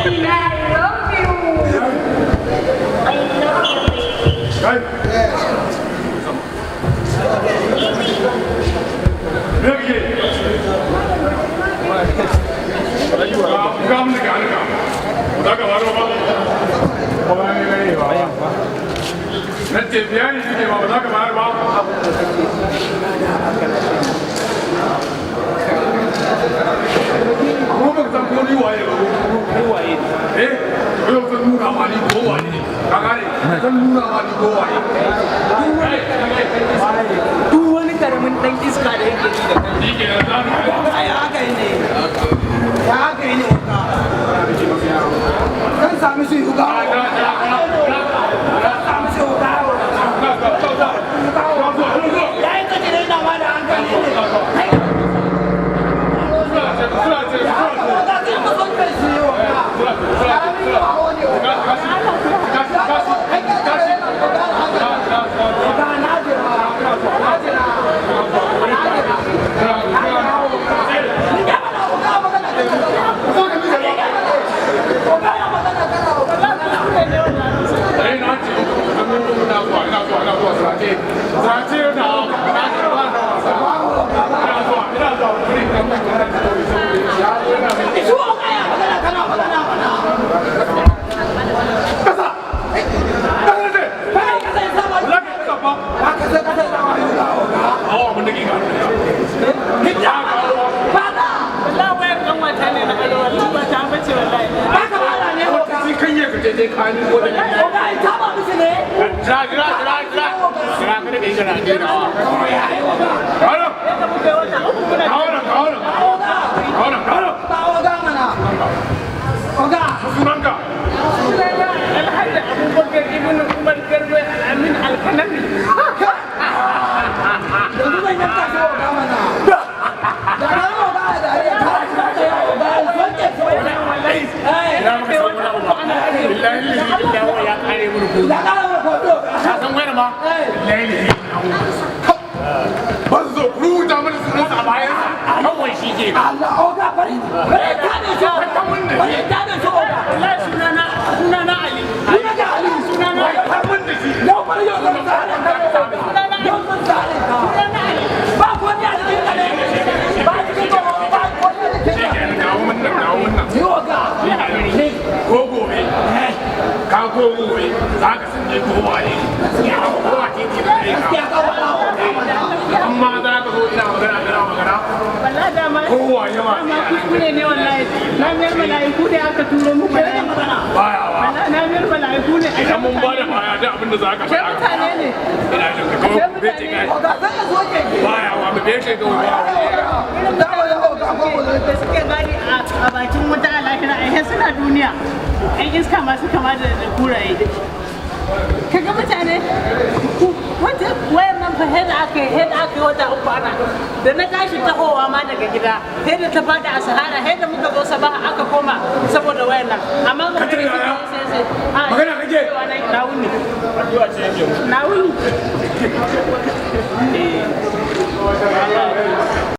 Baby na, I love you. I love you, baby. Kai. Me kake? Ga mun ga ga. Ba za ka baro ba. Na ce bayani suke ba, ba za ka bayar ba. Kuma ba ka san ko ni waye ba ko? Kai waye? Eh, to yau zan nuna ma ni ko waye ne. Ka gane? Zan nuna ma ni ko waye. Duk wani karamin dan iska da yake ji da kai. Ni ke nan za mu Ai haka ne. Ya haka ne oga. Kan sami su yuga. Kan sami su yuga. Ya yi kace dai na ma da hankali ne. Kai ya haka oga kai ka son kai su yi oga. Karamin yawo ne oga. Kai ka ce na oga haka. Oga na jira. Na jira. Na jira. Na jira oga. Ni ya mana oga magana da kaza. Oga ya magana kana oga magana. Eh, na ce ina zuwa, ina zuwa, ina zuwa, Sirate. Sirate na, na ce ba na wasa. Ina zuwa, ina zuwa, wuri kan mun kana da wuri saboda ya zo yana mai. Isu oga ya magana kana magana mana. Kasa! Kasa ce! Kai ka sai sama. Ba za ka yi kasa ba. Ba ka sai ka sai sama yuga oga. Awa abin da ke gano ya. Hijja bada. Wallahi wayar kan wata ne na aro, wallahi ba ta bace wallahi. Ba ka bada ne oga. Shi kan yi ka je je kani ko da ni. Oga ita ba misi ne. Jira, jira, jira, jira. Jira kada ka yi kana jira. Ya yi oga. Kawo nan, Yadda muka yi wata uku muna kawo nan, kawo nan. Oga. Kawo nan, kawo nan. Ba oga mana. Oga. Sunanka. Sunana Alhaji Abubakar Ibn Umar Garba Al-Amin Al-Kanawi. Yanzu zan yanka shi oga mana. Da ran oga da dariya ta ta ta ya oga. Soke shi oga. Wallahi. Eh. Ina maka san wani abu ba. Billahi lillahi ya kare mun ko. Da kara mana kodo oga. Ka san wani ma? Billahi lillahi. Ban zo ku rubuta mana sunansa a bayansa. Kawai shi ke. Allah oga bari bari ta ne shi oga. Bari ta ne shi oga. Wallahi sunana sunana Ali. Ni ga Ali. Sunana Ali. Ka mun da shi. Yau bari yau zan zare ka. Yau zan zare ka. Sunana Ali. Ba ko ni a cikin ka ne. Ba cikin ka ba ko ni a cikin ka. Kawo mun nan, kawo mun nan. Ni oga. Ni. Ko gobe. Ka ko gobe za ka san ne ko waye. Ya ko a titi da kai ka. Gaskiya ka wala oga mana. Amma za ka zo ina magana kana magana. Wallahi dama Ko waye ma. dama kuskure ne wallahi. Na mayar mala'iku ne aka turo muku. Magana. Baya wa. Wallahi na mayar mala'iku ne. Idan mun ba da baya da abin da za ka Sai faɗa. mutane ne. Ina jin ka kawai bai ce kai. Oga zan ya zo ke ki. Baya wa mu bai ce kawai baya wa. Da wala oga ko ko Da suke gadi a bakin wuta a lahira ai suna duniya. Yan iska masu kama da kuraye. Kaga mutane wata wayan nan fa head aka yi head aka yi wata uku ana da na tashi tahowa ma daga gida sai da ta fada a sahara sai da muka zo sabaha aka koma saboda wayan nan amma ga Ka tuna yaya? sai sai a Magana kake? cewa na wuni Addu'a ce yake mu. na wuni.